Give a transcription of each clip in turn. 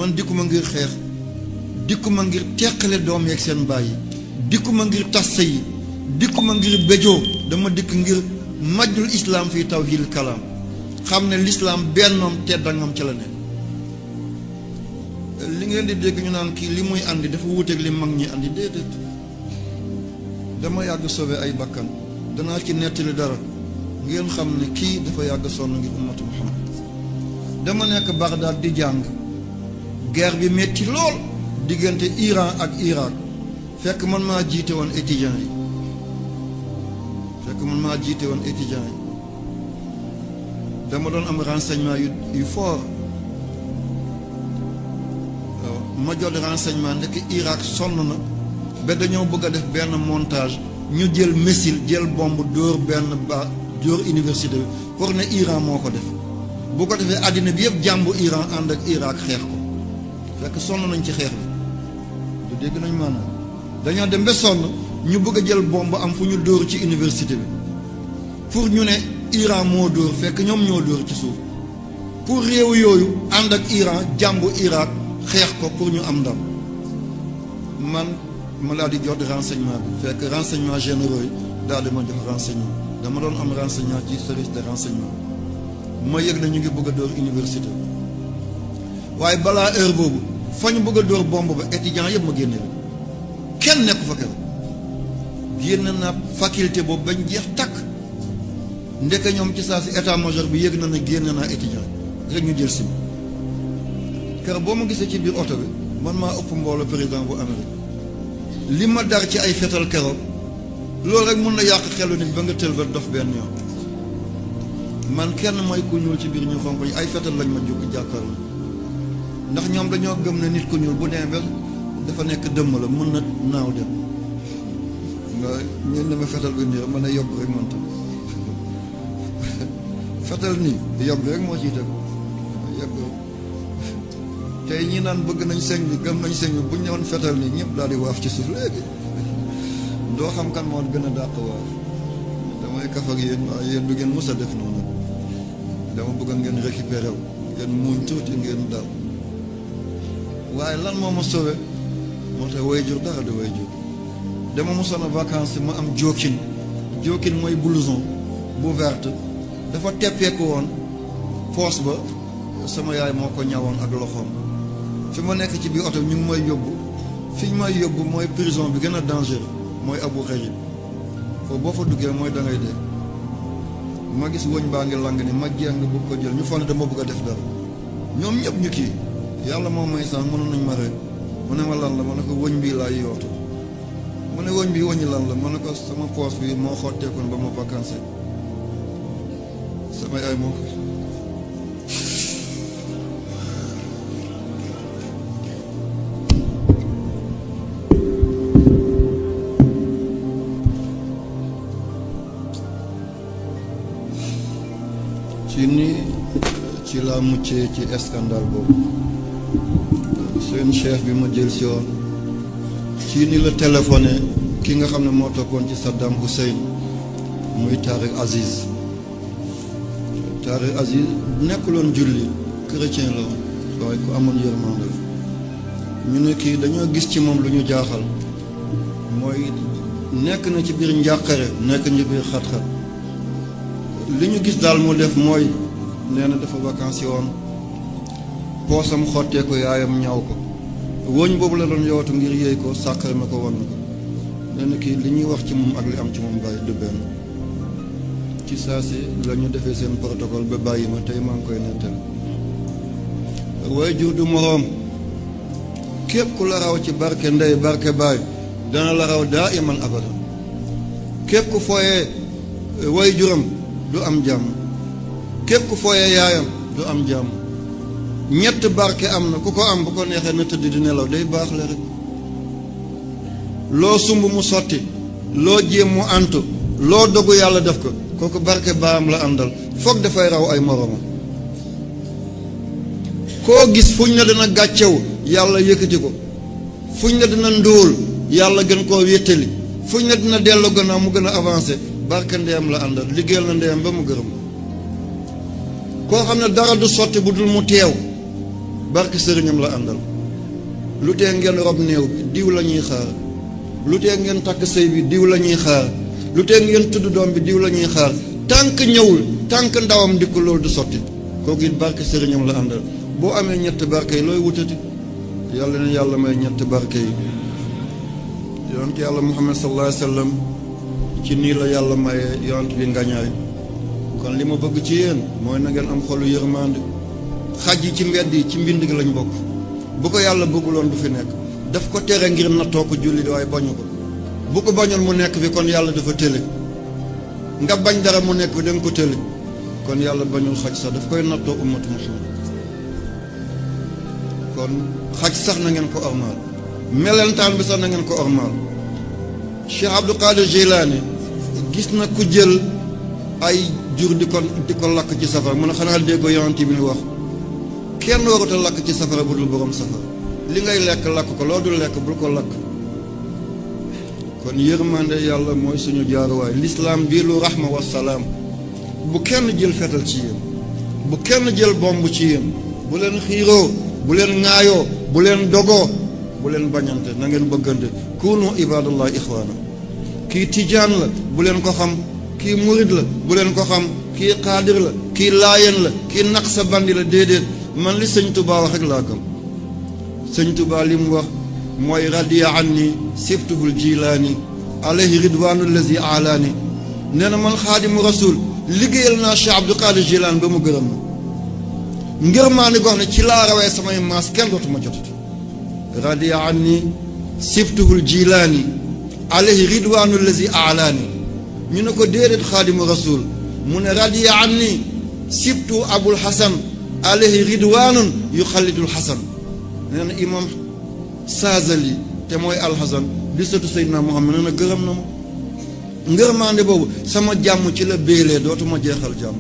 man dikkuma ngir xeex, dikkuma ngir teqale doom yeeg seen bàyyi, dikkuma ngir tas sëy, dikkuma ngir béjoo. dama dikk ngir majjul islaam fii tawhidil kalaam, xam ne lislaam bennoom teddangam ca la nekk. li ngeen di dégg ñu naan kii li muy andi dafa wuuteeg li mag ñi andi, déedéet. dama yàgg sauvé ay bakkan, danaa ci nettali dara ngeen xam ne kii dafa yàgg sonn ngir ummatu Muhammad. dama nekk Bagdad di jàng, guerre bi metti lool diggante Iran ak Irak, fekk man maa jiite woon étudiants yi, dama doon am renseignement yu fort. ma jot renseignement ndekk Irak sonn na ba dañoo bëgg a def benn montage, ñu jël missile jël bombe dóor benn dóor université bi pour ne Iran moo ko def. bu ko defee àddina bi yëpp jàmbu Iran ànd ak Irak xeex ko, fekk sonn nañ ci xeex bi. du dégg nañ maanaam dañoo dem ba sonn ñu bëgg a jël bombe am fu ñu dóor ci université bi pour ñu ne Iran moo dóor, fekk ñoom ñoo dóor ci suuf, pour réew yooyu ànd ak Iran jàmbu Irak xeex ko pour ñu am ndam. man ma laa di jot renseignement bi, fekk renseignement généraux yi daal di ma jox renseignement. dama doon am renseignement ci service de renseignement. ma yëg na ñu ngi bëgg a dóor université, waaye balaa heure boobu fa ñu bëgg a dóor bomb ba étudiants yëpp ma génne la, kenn nekku fa keroog. génn na faculté boobu bañ jeex takk, ndeke ñoom ci saa si état major bi yëg na ne génn naa étudiant rek ñu jël si keroog boo ma gisee ci biir oto bi man maa ëpp mbooloo président bu Amérique. li ma dar ci ay fetal keroog loolu rek mun na yàq xelu nit ba nga tël ba dof benn yoon. man kenn mooy ku ñuul ci biir ñu xonq ñi ay fetal lañ ma jóg jàkkaarloo, ndax ñoom dañoo gëm ne nit ku ñuul bu demee ba dafa nekk dëmm la mën na naaw dem. nga ñun ne ma fetal bi nii ma ne yokk rek man tam fetal nii yokk rek moo ciy teg yokk. tey ñi naan bëgg nañ sëñ bi gëm nañ sëñ bi bu ñu ñëwoon fetal nii ñëpp daal di waaf ci suuf léegi doo xam kan moo gën a dàq waaf. damay kaf ak yéen waaye yéen du ngeen mës a def noonu, dama bëgg ngeen récupéré wu, ngeen muñ tuuti ngeen dal. waaye lan moo ma sauvé moo tax waajur dara du waajur. dama mosoon a vacances ma am jokkin mooy blouson bu verte, dafa teppeeku woon poos ba sama yaay moo ko ñawoon ak loxoom. fi ma nekk ci biir oto ñu ngi may yóbbu, fi ñu may yóbbu mooy prison bi gën a dangereux, mooy Abu Ghraib. foofu boo fa duggee mooy dangay dee. ma gis wëñ baa ngi lang ni ma jéng bu ko jël ñu fan dama bëgg a def dara, ñoom ñëpp ñu kii. yàlla moo may sax mënoon nañ ma rek mu ne ma lan la ma ne ko wëñ bii laay yootu. mu ne wëñ bi wëñi lan la ma ne ko sama poos bi moo xotteekoon ba ma vacances sama yaay moo ko. ci ni ci laa muccee ci scandale boobu. seen chef bi ma jël si woon ci ni la téléphoné ki nga xam ne moo toppoon ci Saddam Hussein muy Tariq Aziz. Tariq Aziz nekkuloon julli, chrétien la waaye ku amoon yërmande la. ñu ne kii dañoo gis ci moom lu ñu jaaxal, mooy nekk na ci biir njàqare, nekk na ci biir xat-xat. li ñu gis daal mu def mooy nee na dafa vacances woon, poosam xottee ko yaayam ñaw ko, wóoñ boobu la doon yowatu ngir yéey ko sàqare na ko wan na ko. nee na kii li ñuy wax ci moom ak li am ci moom bàyyi du benn. ci saa si la ñu defee seen protocole ba bàyyi ma tey maa ngi koy nettali. waajur du moroom, képp ku la raw ci barke ndey barke baay dana la raw daa iman abadan. képp ku fooyee waajuram du am jàmm, képp ku fooyee yaayam du am jàmm. ñett barke am na ku ko am bu ko neexee na tëdd di nelaw day baax la rek. loo sumb mu sotti, loo jéem mu antu, loo dogu yàlla def ko, kooku barke baam la àndal, foog dafay raw ay moroomam. koo gis fuñ ne dina gàccew yàlla yëkkati ko, fuñ ne dina ndóol yàlla gën koo wéttali, fuñ ne dina dellu gannaaw mu gën a avancé, barke ndeyam la àndal, liggéeyal na ndeyam ba mu gërëm. koo xam ne dara du sotti bu dul mu teew barke sëriñam la àndal. lu tee ngeen rob néew bi diw la ñuy xaar, lu tee ngeen takk sëy bi diw la ñuy xaar, lu tee ngeen tudd doom bi diw la ñuy xaar. tànk ñëwul tànk ndawam dikk loolu du sotti. kooku it barke sëriñam la àndal. boo amee ñett barke yi looy wutati. yàlla na yàlla may ñett barke yi. yonent yàlla Muhammad sallallahu alayhi wa sallam ci nii la yàlla maye yonent bi ngañaay. kon li ma bëgg ci yéen mooy na ngeen am xolu yërmande. xaj yi ci mbedd yi ci mbind gi lañ bokk. bu ko yàlla bëgguloon du fi nekk. daf ko tere ngir nattoo ko julli waaye bañu ko. bu ko bañoon mu nekk fi kon yàlla dafa tële. nga bañ dara mu nekk fi da nga ko tële. kon yàlla bañul xaj sax daf koy nattoo ummatu Muhammad. kon xaj sax na ngeen ko ormaal. melentaan bi sax na ngeen ko ormaal. Cheikh Abdou Qadir Jilani gis na ku jël ay jur di ko lakk ci safara mu ne xanaa déggoo yonent bi ñu wax kenn warut a lakk ci safara bu dul borom safara. li ngay lekk lakk ko loo dul lekk bul ko lakk. kon yërmande yàlla mooy suñu jaaruwaay. lislaam bii lu rahma wa salaam. bu kenn jël fetal ci yéen. bu kenn jël bomb ci yéen. bu leen xiiroo bu leen ŋaayoo bu leen dogoo bu leen bañante na ngeen bëggante. kunu ibadallah ixwaana. kii tijaan la bu leen ko xam. kii murid la bu leen ko xam. kii xaadir la kii laayeen la kii naqsa bandi la déedéet. man li sëñ Tuubaa wax rek laa gëm. sëñ Tuubaa li mu wax mooy radiya anni siftuhul jilaani alayhi ridwaanu lazi alaani. nee na man xaadimu rasul liggéeyal naa Cheikh Abdou Qadir Jilaan ba mu gërëm ma. ngërmaani gox ne ci laa rawee samay maas kenn dootuma jotati. radiya anni siftuhul jilaani alayhi ridwaanu lazi alaani. ñu ne ko déedéet xaadimu rasul mu ne radiya anni siftu abul hasan alayhi ridwaanun yu xalidul hasan. nee na imam Saazali te mooy alxasan di sëtu Seydina Muhammad nee na gërëm na ma. ngërmaande boobu sama jàmm ci la béelee dootuma jeexal jàmm.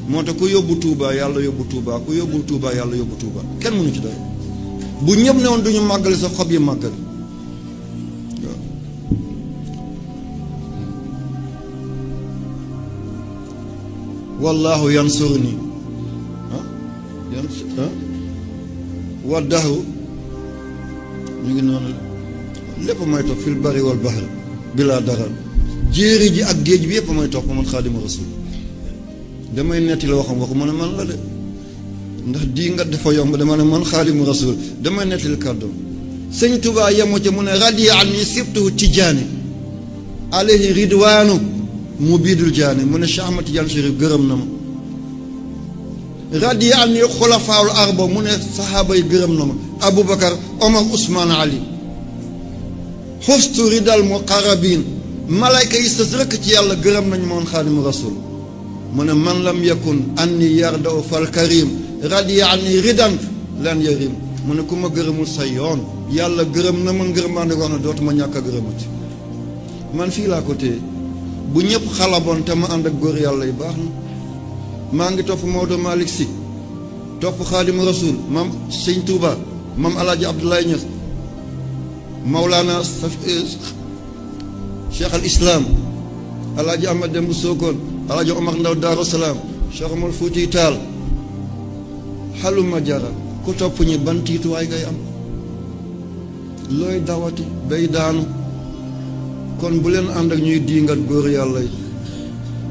moo tax ku yóbbu Touba yàlla yóbbu Touba ku yóbbul Touba yàlla yóbbu Touba kenn mënu ci dara. bu ñëpp ne woon duñu màggali sa xob yi màggali waaw. wallaahu yansurni wa dahru ñu ngi noonu lépp may topp fil bari wal bahri bilaa dara. jéeri ji ak géej bi yëpp may topp man xaadimu rasul. damay netti la waxam waxu ma ne man la de ndax di nga dafa yomb dama ne man xaadimu rasul damay netti la kàddoom. sëñ Tuubaa yemu ca mu ne radiya anni sibtuhu tijaani alayhi ridwaanu mu biidul jaani. mu ne Cheikh Ahmad Tidiane Chérif gërëm na ma. radiya anni xulafaawul arba mu ne saxaaba yi gërëm na ma. Aboubacar Omar Ousmane Ali. xustu ridal muqarrabin malayka yi sës rëkk ci yàlla gërëm nañu moon xaadimu rasul. mu ne man lam yakun anni yardaw fal karim radiya anni ridan lan yarim. mu ne ku ma gërëmul sa yoon yàlla gërëm na ma ngërëmaande wax na dootuma ñàkk a gërëmati. man fii laa ko téye bu ñëpp xalaboon te ma ànd ak góor yàlla yi baax na. maa ngi topp Maodo Malick Sy topp xaadimu rasul maam Sëñ Touba maam Alaaji Abdoulaye Niass Maulana Cheikh al Islam Alaaji Ahmad Demba Sokone Alaaji Omar Ndaw Daaru Salaam Cheikh Omar Fuuti Taal xaluma jara ku topp ñi ban tiituwaay ngay am looy dawati bay daanu. kon bu leen ànd ak ñuy diingat góor yàlla yi.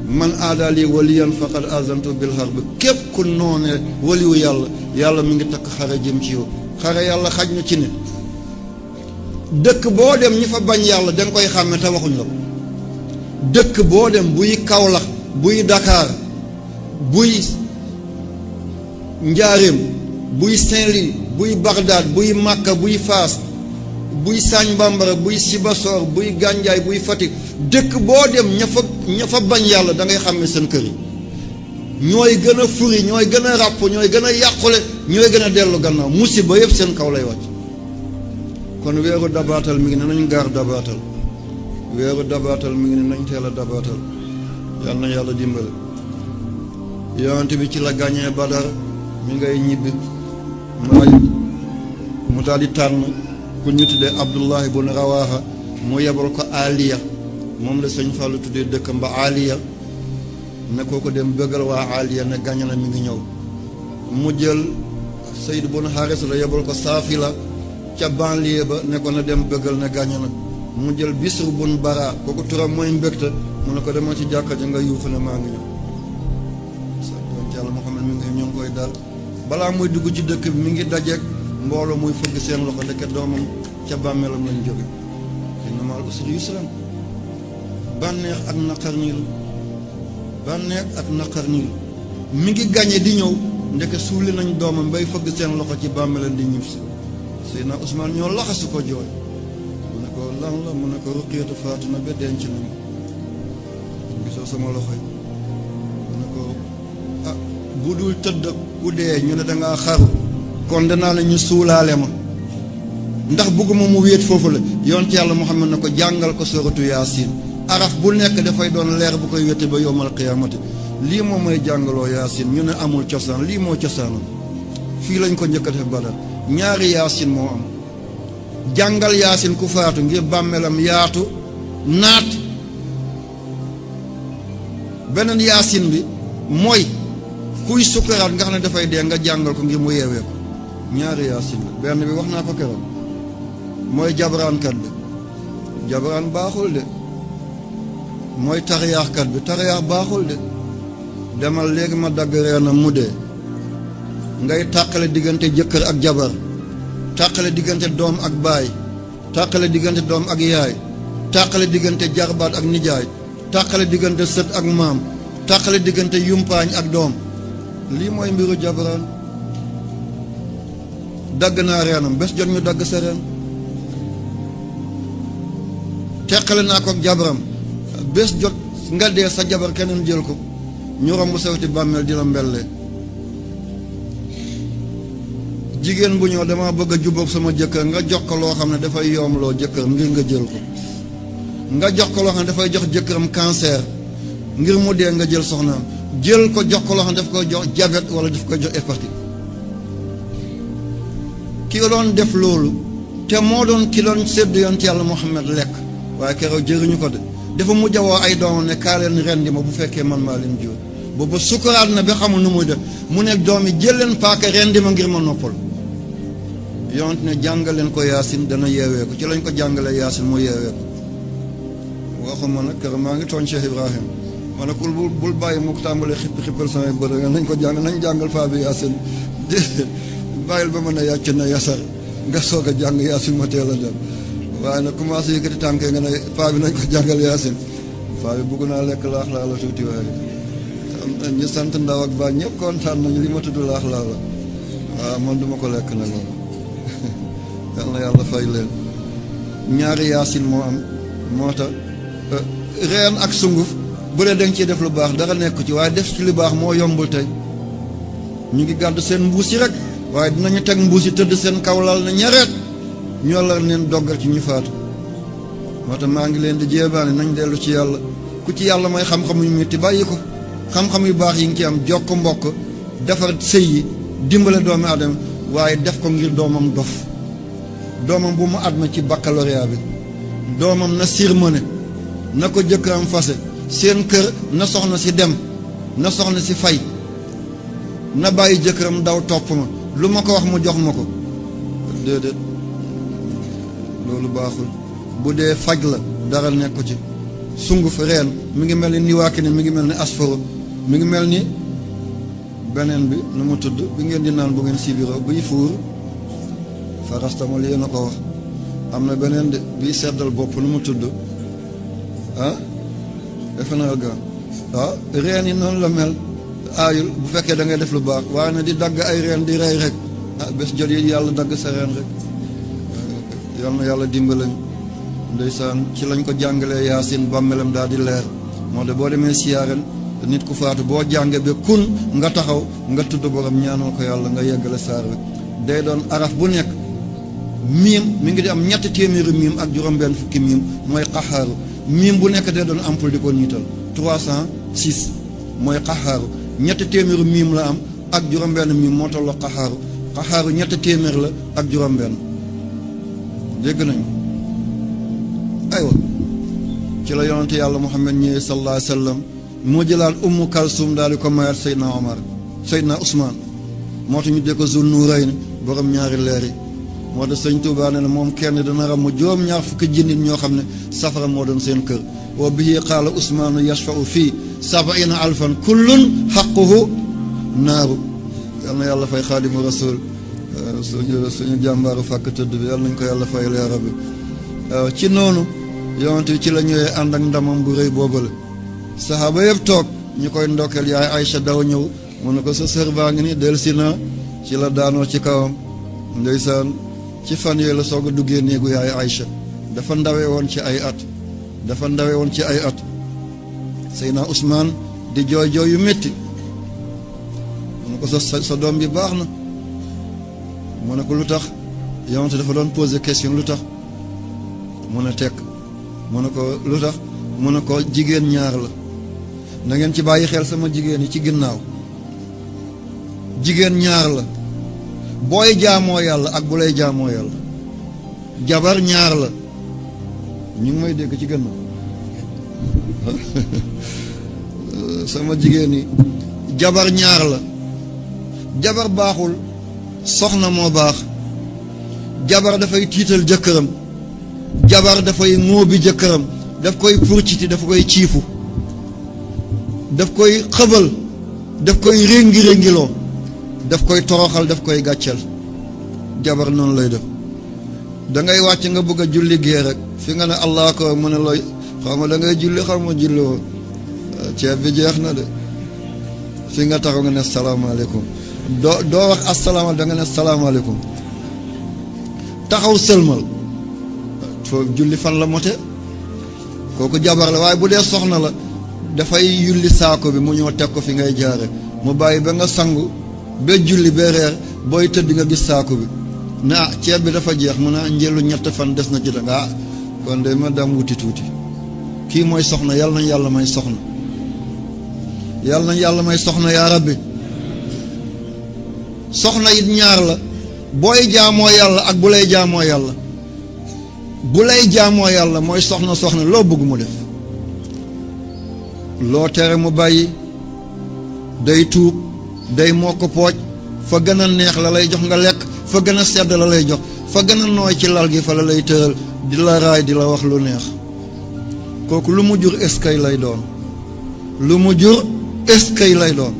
man aadaali waliyan faqad azantu bil harb képp ku noonee waliwu yàlla yàlla mi ngi takk xare jëm ci yow. xare yàlla xaj na ci ne dëkk boo dem ñi fa bañ yàlla da nga koy xàmme te waxuñ la ko. dëkk boo dem buy Kaolack buy Dakar buy Njaaréem buy Saint-Louis buy Bagdad buy Makka buy Faas buy Sagne Bambara buy Sibassor buy Gandiaye buy Fatick dëkk boo dem ña fa bañ yàlla da ngay xàmme seen kër yi. ñooy gën a furi ñooy gën a ràpp ñooy gën a yàqule ñooy gën a dellu gannaaw musiba yëpp seen kaw lay wàcc. kon weeru dabaatal mi ngi ne nañ gaar dabaatal. weeru dabaatal mi ngi ne nañ teel a dabaatal. yal na yàlla dimbale. yonent bi ci la gàññee Badar mi ngay ñibbi mu daal di tànn ku ñu tuddee Abdullahi bun Rawaha mu yebal ko Aliya moom la sëñ Fallou tuddee dëkkam ba Aliya ne koo ko dem bëggal waa Aliya ne gàññ na mi ngi ñëw. mu jël Sayd bun Haris la yebal ko Saafila ca banlieue ba ne ko na dem bëggal ne gàññe na mu jël Bisr bun Bara kooku turam mooy mbégte mu ne ko demal ci jàkka ja nga yuuxu ne maa ngi ñëw sa yonent yàlla Muhammad mi ngi ñoo ngi koy dal balaa muy dugg ci dëkk bi mi ngi dajeek mbooloo muy fëgg seen loxo ndeke doomam ca bàmmeelam lañ jóge inna ma'al usri yusran bànneex ak naqar nii la bànneex ak naqar nii la mi ngi gañe di ñëw ndeke suuli nañ doomam bay fëgg seen loxo ci bàmmeelam di ñib si Seydina Ousmane ñoo laxasu ko jooy mu ne ko lan la mu ne ko Ruqiyatu faatu na ba denc nañu gisoo sama loxo yi mu ne ko ah bu dul tëdd ku dee ñu ne dangaa xaru kon danaa la ñu suulaale ma ndax bëgguma mu wéet foofu la yonent yàlla Muhammad na ko jàngal ko suratu Yaasin araf bu nekk dafay doon leer bu koy wéte ba yowmal qiyaamati lii moom mooy jàngaloo Yaasin ñu ne amul cosaan lii moo cosaanam fii lañ ko njëkk a def Badar ñaari Yaasin moo am jàngal Yaasin ku faatu ngir bàmmeelam yaatu naat beneen Yaasin bi mooy kuy sukkaraat nga xam ne dafay dee nga jàngal ko ngir mu yeewee ko ñaari Yaasin bi benn bi wax naa ko keroog mooy jabaraankat bi jabaraan baaxul de mooy tariyaaxkat bi tariyaax baaxul de demal léegi ma dagg reenam mu dee ngay tàqale diggante jëkkër ak jabar tàqale diggante doom ak baay tàqale diggante doom ak yaay tàqale diggante jarbaat ak nijaay tàqale diggante sët ak maam tàqale diggante yumpaañ ak doom lii mooy mbiru jabaraan dagg naa reenam bés jot ñu dagg sa reen teqale naa ko ak jabaram bés jot nga dee sa jabar keneen jël ko ñu romb sawti bàmmeel di la mbellee jigéen bu ñëw dama bëgg a jubóog sama jëkkër nga jox ko loo xam ne dafay yoomloo jëkkëram ngir nga jël ko nga jox ko loo xam ne dafay jox jëkkëram cancer ngir mu dee nga jël soxnaam jël ko jox ko loo xam ne daf koy jox diabète wala daf koy jox hépatite ki doon def loolu te moo doon ki doon sédd yonent yàlla Muhammad lekk waaye keroog jëriñu ko de dafa mujj a woo ay doomam ne kaa leen rendi ma bu fekkee man maa leen jur boobu sukkuraat na ba xamul nu muy def mu ne doom yi jël leen paaka rendi ma ngir ma noppal yonent ne jàngal leen ko Yaasin dana yeewee ko ci lañ ko jàngalee Yaasin mu yeewee ko waxuma nag keroog maa ngi tooñ Cheikh Ibrahim ma ne ko bul bàyyi mu tàmbalee xippal samay bët nañ ko jàng nañ jàngal faa bi Yaasin bàyyil ba mën a yàcc na yasar nga soog a jàng Yaasin ma teel a dem waaye nag commencé yëkkati tànkee nga ne paa bi nañ ko jàngal Yaasin paa bi bugg naa lekk laax laa la tuuti waaye ñu sant ndaw ak baa ñëpp kontaan nañu li ma tudd laax laa la waaw man duma ko lekk nag moom yal na yàlla fay leen ñaari Yaasin moo am moo tax reen ak sunguf bu dee danga ciy def lu baax dara nekk ci waaye def ci lu baax moo yombul tey ñu ngi gàddu seen mbuus yi rek waaye dinañu teg mbuus yi tëdd seen kawlal na ñareet ñoo la leen doggal ci ñu faatu moo tax maa ngi leen di jéebaane nañ dellu ci yàlla ku ci yàlla mooy xam-xam yu metti bàyyi ko xam-xam yu baax yi ngi ci am jokk mbokk defar sëy yi dimbale doomu adama waaye def ko ngir doomam dof doomam bu mu adma ci baccalauréat bi doomam na sirmone na ko jëkkëram fase seen kër na soxna si dem na soxna si fay na bàyyi jëkkëram daw topp ma lu ma ko wax mu jox ma ko déedéet loolu baaxul bu dee faj la dara nekk ci sunguf reen mi ngi mel ni niwaaki ne mi ngi mel ni asforo mi ngi mel ni beneen bi nu mu tudd bi ngeen di naan bu ngeen sibiro biy fuur farastamol yéen a ko wax am na beneen de biy seddal bopp nu mu tudd ah defe naa ga waaw reen yi noonu la mel aayul bu fekkee da ngay def lu baax waaye na di dagg ay reen di rey rek ah bés jot yi yàlla dagg sa reen rek yal na yàlla dimbalañ ndeysaan ci lañ ko jàngalee Yaasin bàmmeelam daal di leer moo de boo demee siyaaren nit ku faatu boo jàngee ba kun nga taxaw nga tudd borom ñaanal ko yàlla nga yeggale saar bi day doon araf bu nekk miim mi ngi di am 300 miim ak juróom-benn fukki miim mooy qaxaaru miim bu nekk day doon ampul di ko niital 306 mooy qaxaaru 300 miim la am ak juróom-benn miim moo tolloo qaxaaru qaxaaru 300 la ak juróom-benn dégg nañu aywa ci la yonante yàlla Muhammad ñëwee sallallahu alayhi wa sallam moo jëlaat Ummu Kalsum daal di ko mayaat Seydina Omar Seydina Ousmane moo tax ñu dee ko Zul Nuurayni borom ñaari leer yi. moo tax sëñ Tuubaa ne moom kenn dana ram juróom-ñaar fukki junni ñoo xam ne safara moo doon seen kër. wa bihi qaala Usmaanu yashfa'u fii 70,000 kullun xaquhu naaru. yal na yàlla fay xaadimu rasul suñu jàmbaaru fàkk tëdd bi yàlla nañ ko yàlla fay yaa rabbi. waaw ci noonu yonent bi ci la ñëwee ànd ak ndamam bu rëy boobale. saxaaba yëpp toog ñu koy ndokkeel yaay Aïcha daw ñëw mu ne ko sa sër baa ngi ni dellusi na ci la daanoo ci kawam ndeysaan ci fan yooyu la soog a duggee néegu yaay Aïcha dafa ndawe woon ci ay at Seydina Ousmane di jooy jooy yu métti mu ne ko sa doom bi baax na mu ne ko lu tax yonent dafa doon poser question lu tax mu ne tekk mu ne ko lu tax mu ne ko jigéen ñaar la na ngeen ci bàyyi xel sama jigéen yi ci ginnaaw jigéen ñaar la booy jaamoo yàlla ak bu lay jaamoo yàlla jabar ñaar la ñu ngi may dégg ci gannaaw sama jigéen yi jabar ñaar la jabar baaxul soxna moo baax jabar dafay tiital jëkkëram jabar dafay ŋóobi jëkkëram daf koy purciti daf koy ciifu daf koy xëbal daf koy réngi-réngiloo daf koy toroxal daf koy gàcceel jabar noonu lay def da ngay wàcc nga bëgg a julli gée rek fi nga ne allah ko mu ne looy xaw ma da ngay julli xaw ma julli woo ceeb bi jeex na de fi nga taxaw nga ne salaamaaleykum doo wax asalaama da nga ne salaamaaleykum taxaw sëlmal foo julli fan la mote kooku jabar la waaye bu dee soxna la dafay yulli saako bi mu ñëw teg ko fi ngay jaare mu bàyyi ba nga sangu ba julli ba reer booy tëdd nga gis saako bi ne ceeb bi dafa jeex mu ne njëlu ñett fan des na ci da nga kon de ma dam wuti tuuti kii mooy soxna yàlla nañ yàlla may soxna yàlla nañ yàlla may soxna yaa rabbi soxna it ñaar la booy jaamoo yàlla ak bu lay jaamoo yàlla bu lay jaamoo yàlla mooy soxna loo bëgg mu def loo tere mu bàyyi day tuub day moo ko pooj fa gën a neex la lay jox nga lekk fa gën a sedd la lay jox fa gën a nooy ci lal gi fa la lay tëral di la raay di la wax lu neex kooku lu mu jur eskay lay doon lu mu jur eskay lay doon